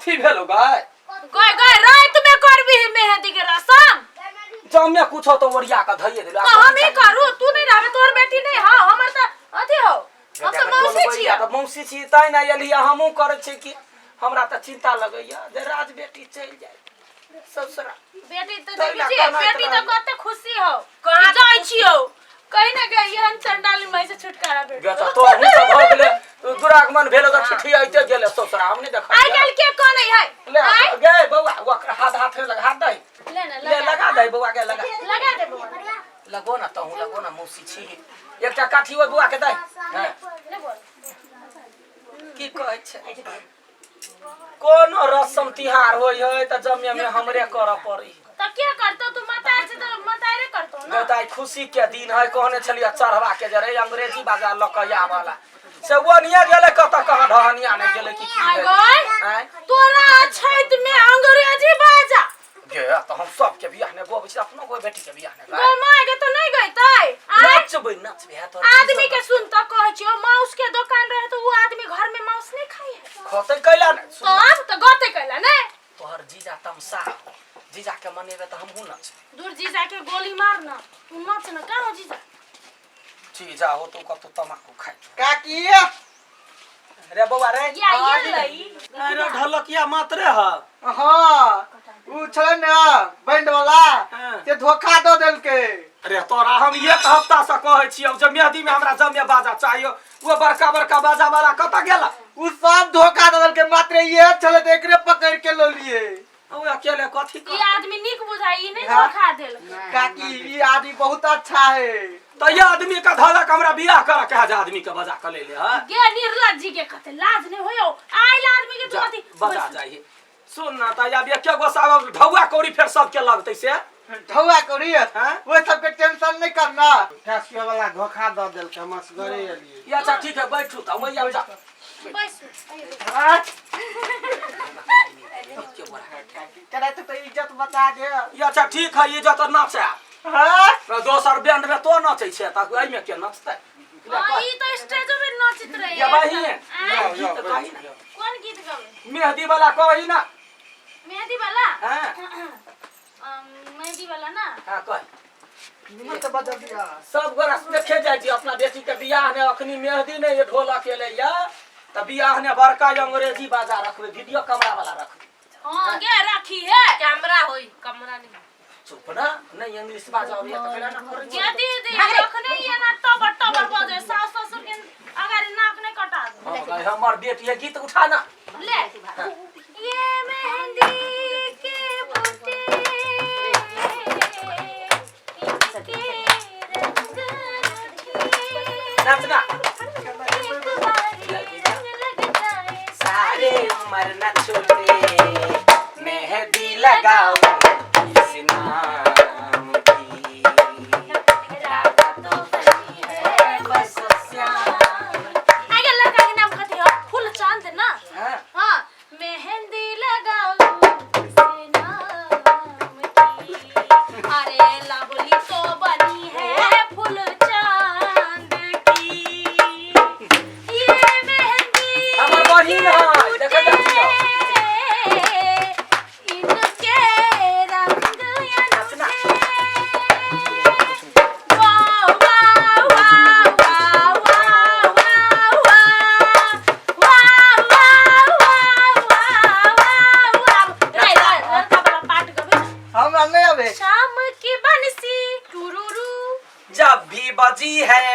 कथी भेलो गाय? गय गय, रात में करबी मेहंदी के रसम? जमे कुछो तो ओरिया के धइए देलो। तो हम ही करू, तू नहीं रहबे, तोहर बेटी नहीं हा, हमर त अथी हो, हम त मौसी छियै। तऽ मौसी छी तैं ने एलियै। हमहूँ करै छी कि हमरा तऽ चिन्ता लगैया जे राज बेटी चलि जाय ससुरा। बेटी त तै देखै लए छी कनैत बेटी त रहैया। कते खुशी हो कहाँ जाइ छियौ, कहीं ना कहीं एहन चंडाली माई से छुटकारा भेट। गे तऽ तोहूँ तऽ भऽ गेलै, दुरागमन भेल तऽ ठिठियाइते गेलै ससुरा, हम नहि देखलियै। आइ काल्हि के कनै है? ले। आँय? गे बौआ, ओकरा हाथ हाथ लगा, हाथ दही। ले ना। ले, लगा दही बौआ के, लगा। लगा दे बौआ, लगा। लगो ना, तहूँ लगो ना, मौसी छी। एकटा काठी ओहि बौआ के दही। हँ। ले बोल। की कहै छै, कोनो रसम तिहार होइ है तऽ जमे में हमरे करऽ पड़ी। त के करतो? तू मतार छै त मतारे करतो ना। तऽ आइ खुशी के दिन है, कहने छलियै चढ़वा के जे रे अंग्रेजी बाजा लऽ कऽ आबऽ से ओनिये गेलै, कतऽ कहाँ ढहनिया नहि गेलै कि की आइ भेलै? गय। आँय? तोरा अछैत में अंग्रेजी बाजा? गे तऽ हम सबके बियाह नहि गबै छी, अपनो गो बेटी के बियाह नहि गो माय के तो नहीं गइतै? आँय? नचबै, नचबै है तोहर। आदमी के सुन त कहै छियो, माउस के दुकान रहे तो उ आदमी घर में माउस नहीं खाई है। खतै कैला ने? तब त गते कैला ने। तोहर जीजा तमसा, जीजा के मनेबे तऽ हमहूँ नचबै। दूर, जीजा के गोली मार ना, तू नच ना। कहाँ हो जीजा? जीजा हो तो कतौ तमाकू खाइ। काकी। रे बौआ रे। या ये लई। अरे ढोलकिया मात्रे ह। हाँ, उ छलै ने बैंड वाला। हाँ। से धोखा दऽ देलकै। अरे तोरा हम एक हफ्ता से कहै छियौ जे मेहदी में हमरा जमे बाजा चाहियो, वो बड़का बड़का बाजा वाला कतऽ गेला? उ सब धोखा दऽ देलकै, मात्र इहे छलै तऽ एकरे पकड़ के लऽ लिए। ओ अकेले कथी ई करतै? आदमी नीक बुझाई, ई नहीं हाँ। धोखा देल। काकी, ई आदमी बहुत अच्छा है। तऽ ये आदमी के धलक, हमरा बियाह करऽ के है जे आदमी के बजा के ले ले है। गे निर्लज जी के कते लाज नहीं होयो आइल आदमी के तू जा, अथी बजा जाइए। सुन ना, तऽ आब एके गो साब ढौआ कौड़ी फेर सबके लगतै से। ढौआ करी। हाँ? वो सबके टेंशन नहीं करना। टैक्सी वाला धोखा दऽ देलकै, हम असगरे एलियै। ये अच्छा ठीक है, बैठू तऽ वही आब जा। बैसू। के बोला? तेरा तो इज्जत बचा दे। ये अच्छा ठीक है, ये जत नाचे। हाँ? दोसर बैंड में तो नाचै छै तऽ एहिमे के नचतै? हाँ, ई तो स्टेज पे नाचत रहे। ये बहिन। आँय? गीत कही ना। कौन गीत गावे? मेहंदी वाला कही ना। मेहंदी वाला? हाँ। मेहंदी वाला ना? हाँ, कह। निमन से बजा दिया। सब गोरा देखे जाइ छी, अपना बेटी के बियाह ने अखनी मेहंदी ने ये ढोलक एलै या तऽ बियाह ने बड़का अंग्रेजी बाजा रखबै, वीडियो कैमरा वाला रखबै। हाँ गे, रखी है। कैमरा होई, कमरा नहीं। चुप ना, नहीं इंग्लिश बाजा अबैया तऽ कैला ना करै छी? गे दीदी, रखने ये ना टबर टबर बजे, सास ससुर के अगर नाक नहीं कटा दे। हाँ, गई हमर बेटी है, गीत उठा ना। ले, ये मेहंदी के बूटे इनके रंग अनूठे, नाचना। एक बारी रंग लग जाए सारे उम्र न छूटे, मेहंदी लगाओ इस नाम की, राधा तो बनी है बस श्याम। आगे लड़का के नाम कथी हो? फूल चांद ना? हाँ। हाँ, मेहंदी लगाओ इस नाम की, अरे लवली तो बनी है फूल चांद की, ये मेहंदी हमर बहिन है, देखै जाइ छियौ। इनके रंग अनूठे, वाह वाह वाह वाह वाह वाह वाह वाह वाह वाह वाह वाह। रे लड़का वाला पार्ट गबे। हमरा नहीं आवे। शाम की बंसी टुरुरु जब भी बजी है,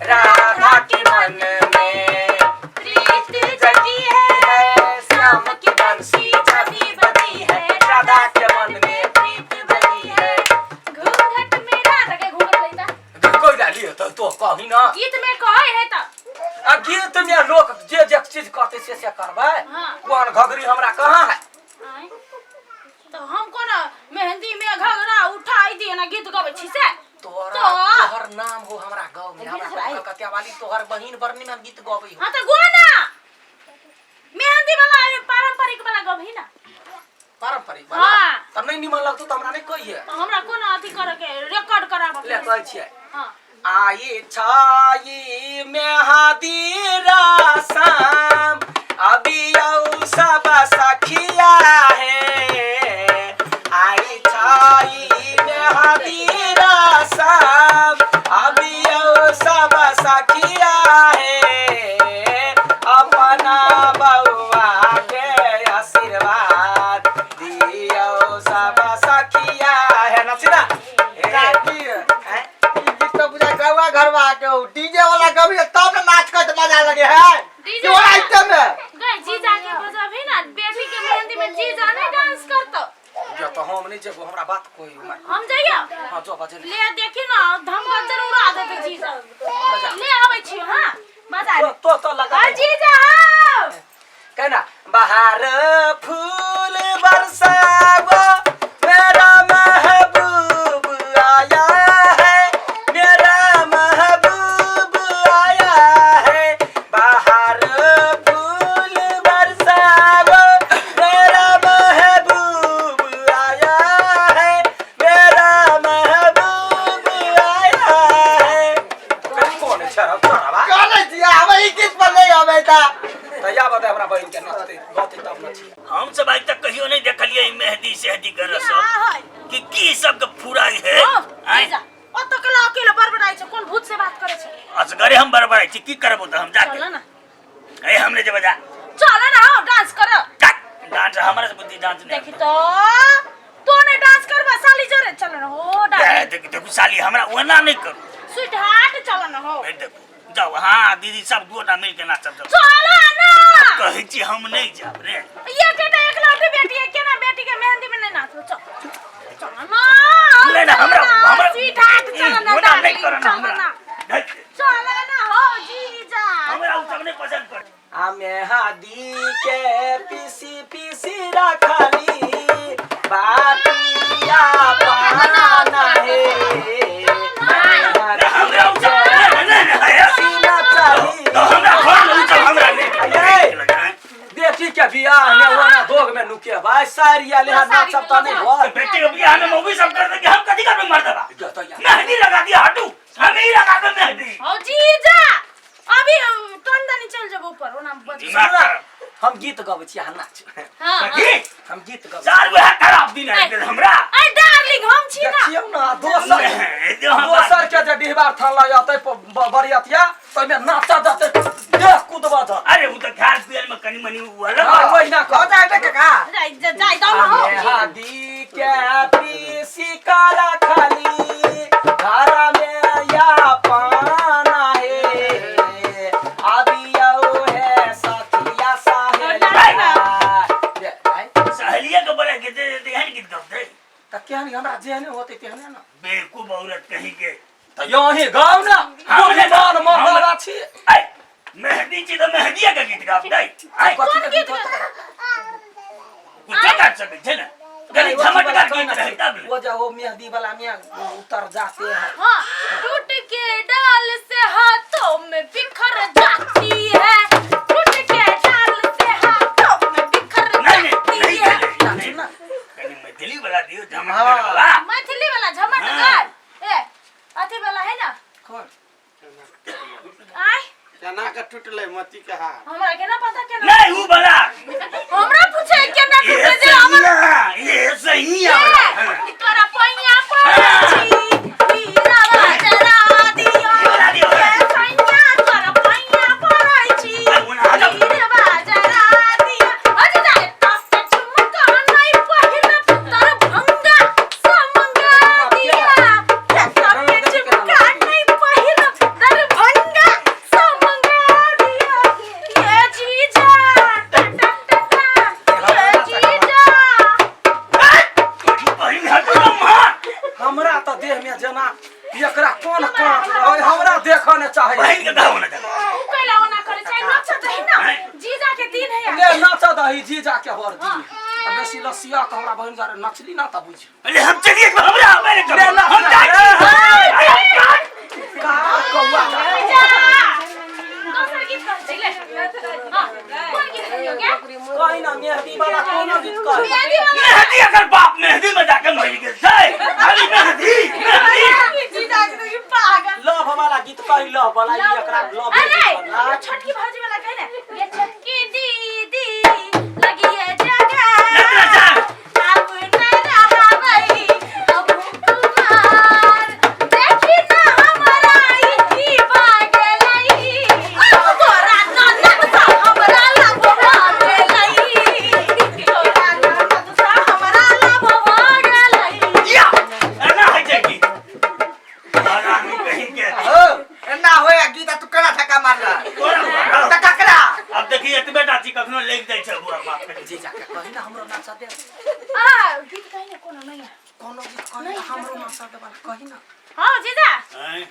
राधा के मन में प्रीत जगी है। श्याम की बंसी जब भी बजी है, राधा के मन में प्रीत जगी है। घूंघट में राधा के घूंघट लेता। कोई डाली तो तो कही ना। गीत में कहे है त। आ गीत में लोक जे जे चीज कहते से करबै। हाँ। ओहन घघरी हमरा कहाँ है? आँय? तो हम कोना मेहंदी में घघरा उठाई दिए ना गीत गबै छी से? तोहरा तो? तोहर नाम हो हमरा गाँव में, हमरा कलकतिया वाली तोहर बहिन बरनी में गीत गबै हो। हाँ तो गो ना मेहंदी वाला, पारंपरिक वाला गबही ना। पारंपरिक वाला? हाँ। तब नहीं निमन लगतो त हमरा नहीं कहिए। तो हमरा कोना अथी करे के रिकॉर्ड कराबे ले, कहै छियै। हाँ। आई छाई मेहदी रसम अभी औ सब। हम नहीं जेबो हमरा बात कोई मार हम जाइयो हां जो बजे ले देखी ना धमगज्जर उड़ा देते जीजा ले आबै छी हां बजा तो तो तो लगा आ जीजा आओ कहना बाहर फूल बरसावा मेरा महबूब आया है मेरा महबूब आया है बाहर फूल बरसावा मेरा महबूब आया है मेरा महबूब आया है कौन है छरा छरा कहले छी आबै ई गीत पर नहीं आबै ता तऽ या बताए हमरा बहिन के नाचते गाते तब नचिए हम सब आज तक कहियो नहीं देखलिए ई मेहंदी सेहदी के रसम हाय कि की सब के फुराई है ओ आँय? जीजा ओत केला अकेले बड़बड़ाइ छै कोन भूत से बात करै छै असगरे हम बड़बड़ाइ छी की करबो तऽ हम जाके चल ना ए हमने जे बजा चल ना हो डांस कर काट डांस हमरा से बुद्धि डांस नहीं देखी तो तो ने डांस करबा साली जोरे चल ना हो डांस देखू देखू साली हमरा ओना नहीं करू स्वीट हार्ट चल ना हो ए देखू जाओ हाँ दीदी सब गोटा मिल के नाचब जाओ चल ना कहै छी हम नहीं जाब रे ये केटा एकलौटी बेटी है केना बेटी के मेहंदी में नहीं नाचबो चल चल ना नहीं ना हमरा हमरा स्वीट हार्ट चल ना ओना नहीं डार्लिंग, करो ना चल हमरा ना नहीं, चल ना हो जीजा हमरा उ सब नहीं पसंद पड़े आ मेहदी के पीसी पीसी रखली बाटिया पाना हे हमरा उ सब नहीं नहीं नहीं सीना चाही तो हमरा घर में उ सब हमरा नहीं ए, बेटी के बियाह में ओना दोग में नुके भाई सारी आले हा नाचब त नहीं हो बेटी के बियाह में मौगी सब कर देंगे हम कथी करबे मर्दबा मेहंदी लगा दिया हटू हम ही लगा दे मेहंदी हो जीजा अभी टंदनी चल जब ऊपर ओना बच दिमाग खराब। हम गीत गबै छी अहाँ नाच हां कथी हम गीत गबै चार वह खराब दिन आबि गेल हमरा अरे डार्लिंग हम छी ना देखियौ ना दोसर नहीं, जो हम दोसर के जे डिहबार थान लग जतै बरियतिया तैमे नाचा जतै देह कुदबा जतै अरे उ तऽ खाल पियल में कनी मनी उ अलग हाँ, बात। ओहिना हो कर जाए काका जाई जाई दो ना हो मेहदी के पीसी काला खाली घर में या पाना है अभी आओ है सखिया सहेलिया सहेलिया के बोला के दे दे एहन गीत गबते त केहन हमरा जेहने होते तेहने ना बेवकूफ औरत कहीं के त यही गाउ ना हम बुद्धिमान हम- मर्दाना छी ऐ मेहंदी छी तऽ मेहंदिया के गीत गाबते ऐ कथी कोन के गीत गीत होतै? कुछो गा सकै छै ने कनी झमटगर गीत रहै तब ने वो जो वो मेहंदी वाला में उतर जाते हैं हाँ टूट के डाल से हाथों में बिखर जाती है टूट के डाल से हाथों में बिखर नहीं नहीं जाती नहीं है नहीं, नहीं कनी मैथिली वाला दियो झमटगर वाला मैथिली वाला झमटगर ए अथी वाला है ना कौन आय केना के टूटलै मोती के हार हमरा के ना पता केना नहीं उ वाला हमरा पूछे केना ये टूटे जे हमर सही है ये सही है ए, तोरा पैया पड़ै छी हीरा जरा दियो जरा दियो। ए, सैया तोरा पैया पड़ै छी हीरा जरा दियो अरे जाए तब के झुमका नहीं पहिरब तोर भंगा समंगा दिया तब के झुमका नहीं पहिरब तोर भंगा समंगा दिया ये जीजा टन टन टन ये जीजा बहिन हटू ना मार हमरा तऽ देह में जेना एकरा कोन कांट रहै हमरा देखऽ ने चाही बहिन के गाओ ना जा उ कैला ओना करे छै नचत है ना जीजा के दिन है ले नाचऽ दही जीजा के बर दी आ बेसी लसिया के हमरा बहिन जारे नचली ना तऽ बुझ अरे हम चलिए हमरा मेरे ले ना हम जाए का कौआ जा जीजा दोसर गीत कहै छी ले हां कोन गीत कहियो के कहि ना मेहदी वाला कोनो गीत कह मेहंदी वाला मेहंदी अगर बाप मेहंदी में जाके मर गेल छै खाली मेहंदी मेहंदी जीजा के तो पागल लव वाला गीत कहि लव वाला ई एकरा लव अरे वो छोटकी भौजी वाला कहे ना ये छोटकी दीदी लगी है जगह नचना चाल। अब न रहावई अब कुमार देखी ना हमरा ई बागलई अब तोरा ननद सा हमरा लगवा गेलई तोरा ननद सा हमरा लगवा गेलई या एना होइ छै की आरामी कहीं के हो एना होया गीता तू केना ठका मारला तोरा त ककरा अब देखी एतबे टा छी कखनो लागि जाइ छै बुआ बाप के जीजा के कहि ना हमरो नाचऽ दे आ गीत कही ने कोनो नहीं है। कोनो गीत कही ना, हमरो नाचा देबा कही ना। हाँ जीजा, आँय,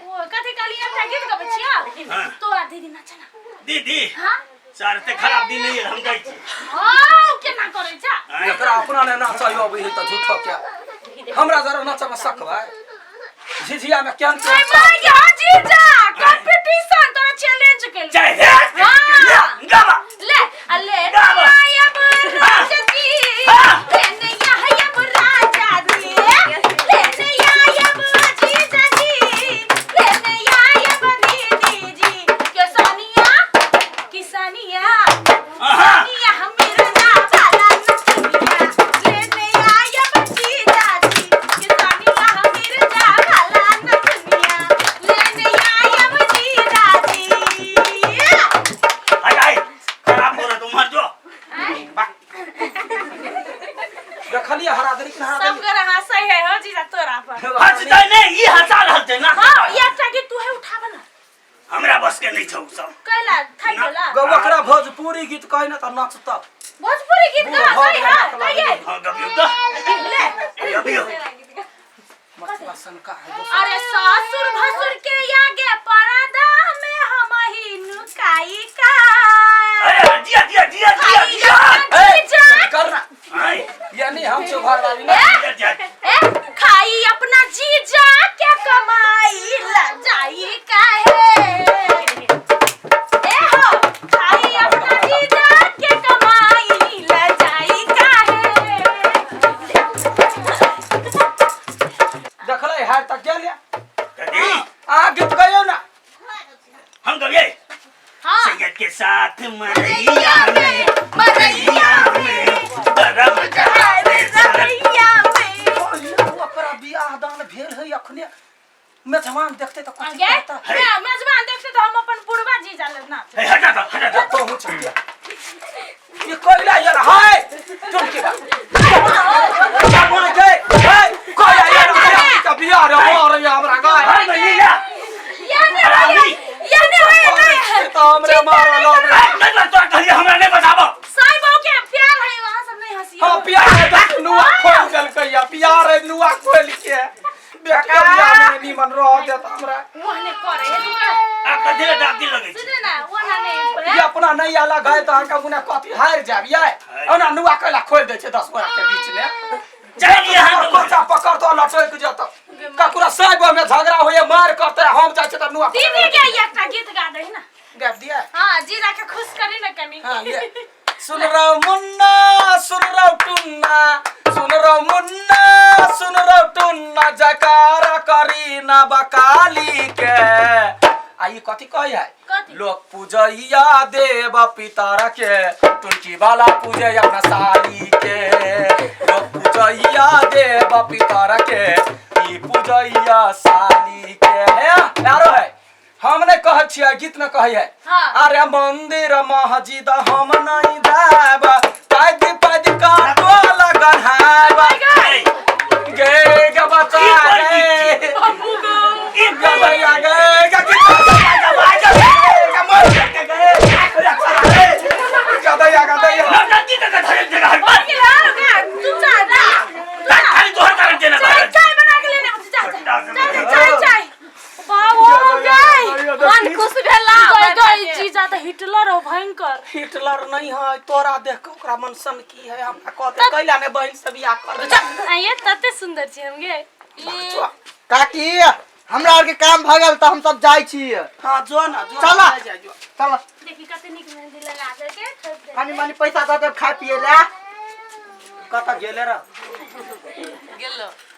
ओ कथी कहली, एकटा गीत गबै छियौ। हाँ। तोरा दीदी नाच ना। दीदी। हाँ। चार ते खराब दिन नहीं है, हम जाइ छी। हाँ, केना करै छ? आँय, एकरा अपना ने नाचा अबै है तऽ झूठो क्या हमरा जरा नाचमे सकबै झिझिया में केहन नहीं माय के। हाँ जीजा, कंपटीशन तोरा चैलेंज केल। चाहे हे। हाँ। गाबा। ले आ ले। गाबा। आयब राजा जी। हाँ। लेने आयब राजा जी, लेने आयब जीजा जी, लेने आयब दीदी जी के सोनिया किसानिया। आहा। सोनिया मिर्जा वाला नचनिया, लेने आयब जीजा जी के सोनिया मिर्जा वाला नचनिया, लेने आयब जीजा जी। आय आय, खराब हो रहा तुम्हार जो। देखलियै हरा देली कि हरा सब देली। कर हंसै है हो जीजा तोरा पर। हंसतै नहीं, ई हंसा रहल छै ना। हाँ, ये एकटा गीत तू है उठाब ना। हमरा बस के नहीं छौ सब। कैला थाइ ना। गेला। गौ ओकरा भोजपुरी गीत कही ना तऽ नाचतौ। भोजपुरी गीत गा बूढ़ सही भऽ है गेल। कहिए। हाँ, गबियौ तऽ। ले। गबियौ। मछुआ सनका है दोसर। अरे ससुर भसुर के आगे परदा में हम ही नुकाई का। अरे जिया जिया जिया जिया जिया। ए, जीजा। कर ना। आय। यानी हम छौ घरवाली ना। जिया, जिया। ए, खाई अपना जीजा के कमाई ला जाई काहे। ए हो, खाई अपना जीजा के कमाई ला जाई काहे। देखलै हार तक गेल। दीदी। अहाँ गीत गइयौ ना। हम गबियै। हाँ। सैयद के साथ मरैया में, मरैया में बड़ा मजा आवे सारा। रमैया में। ओकरा बियाह दान भेल है अखने, मेजबान देखते तऽ कथी गे कहता? मैं मेजबान देखते तो हम अपन बुढ़वा जीजा ले ना। हे, हटा दो, हटा दो। तो हूँ छतिया ये कोयला यार हाय तुम के बात बोल गए हाय कोयला यार हमरा का बियाह रे मार रे हमरा गाय। हाय भैया। या नहीं होए, या नहीं होए, नहीं। तो हमरे मारल हमरे। नहीं नहीं, तोरा कहलियै हमरा नहीं बताबो। साई बहू के प्यार है, वहाँ सब नहीं हंसी। हां, प्यार है तऽ नुआ खोल देलकै या प्यार है नुआ खोल के बेटी के बियाह में निमन रह देत हमरा। वो नहीं करे है तू। आ कथी ले दादी लगै छै? सुने ना, वो ना नहीं। ये अपना नहीं आला गाय तऽ अहाँके मुने कथी हारि जायब ये ओना नुआ कैला खोलि दै छै 10 गोरा के बीच में। चल यहाँ। कोचा पकड़तो लटक जेतो, ककरो साइब में झगड़ा होइए, मार करते, हम जाइ छै तऽ नुआ। दीदी के एकटा गीत गा दे ना। गाबि दिया। हाँ, जीजा के खुश करी ना कनी। हाँ, ये सुन रहो मुन्ना, सुन रहो टुन्ना, सुन रहो मुन्ना, सुन रहो टुन्ना, जयकारा करी ना बकाली के। आ ई कथी कहै है? कथी? लोक पूजैया देव पितर के, तुलसी वाला पूजे अपना साली के। लोक पूजैया देव पितर के, ई पूजैया साली के। हे यारो है, हम नहीं कहै छियै, गीत में कहै है। हाँ। अरे मंदिर मस्जिद हम नहीं जाब, पैद पैद काटो लगन है गे गे बच्चा गे। ई गे भैया गे गे गे गे मर के गे गदैया गदैया। नौटंकी के धरे जगह हट। बोल के लाओ गा तू जा जा। खाली तोहर कारण देना। चाय चाय बना के लेने जा जा जा, चाय चाय बाबू गए। मन खुश भेला। गए गए, जीजा तो हिटलर हो भयंकर। हिटलर नहीं है, तोरा देख के ओकरा मन सन की है, हमरा कहते कैला ने बहन से बियाह कर। आइए, तते सुंदर छी हम गे। काकी, हमरा आर के काम भऽ गेल तऽ हम सब जाइ छी। हाँ, जो ना जो। चला। जा जो। चल। देखी कते नीक मेहंदी लगा दे के थोप दे। कनी मनी पैसा दऽ देब खाय पिए लए। कतऽ गेले रह? गेलो।